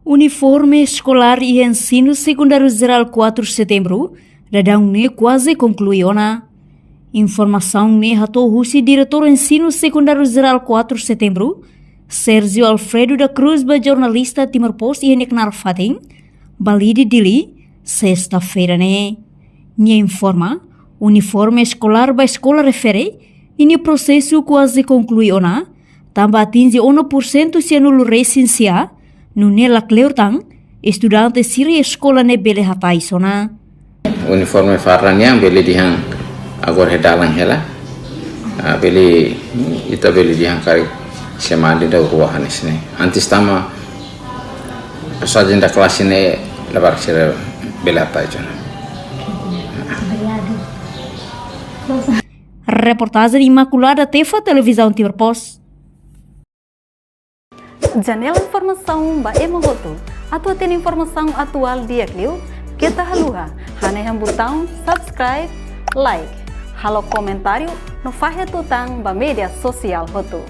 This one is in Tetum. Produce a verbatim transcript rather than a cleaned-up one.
Uniforme eskolár iha Ensinu Sekundáriu Jerál quatro Setembru daudaun ne'e kuaze konklui ona. Informasaun ne'e hato'o husi Diretór Ensinu Sekundáriu Jerál quatro Setembru, Sérgio Alfredo da Cruz, ba jornalista Timor Post iha nia knaar fatin, Balide, Dili, sesta-feira ne'e. Nia informa, uniforme eskolár ba eskola refere ninia prosesu kuaze konklui ona, tanba atinje ono por sentu sianulu resin sia, nune'e lakleur tan estudante sira iha eskola ne'e bele hatais ona. Uniforme farda nian bele dehan agora iha dalan hela. Ah, bele, ita bele dehan karik semana ida rua hanesan ne'e. Antes tama, só dentro da classe ne'e labarik sira bele hatais ona. Reportajen Imaculada Tefa, Televizaun Timor Post. Janela informasaun ba ema hotu. Atu hatene informasaun atuál di'ak liu, keta haluha hanehan butaun subscribe, like, halo komentáriu no fahe tutan ba média sosiál hotu.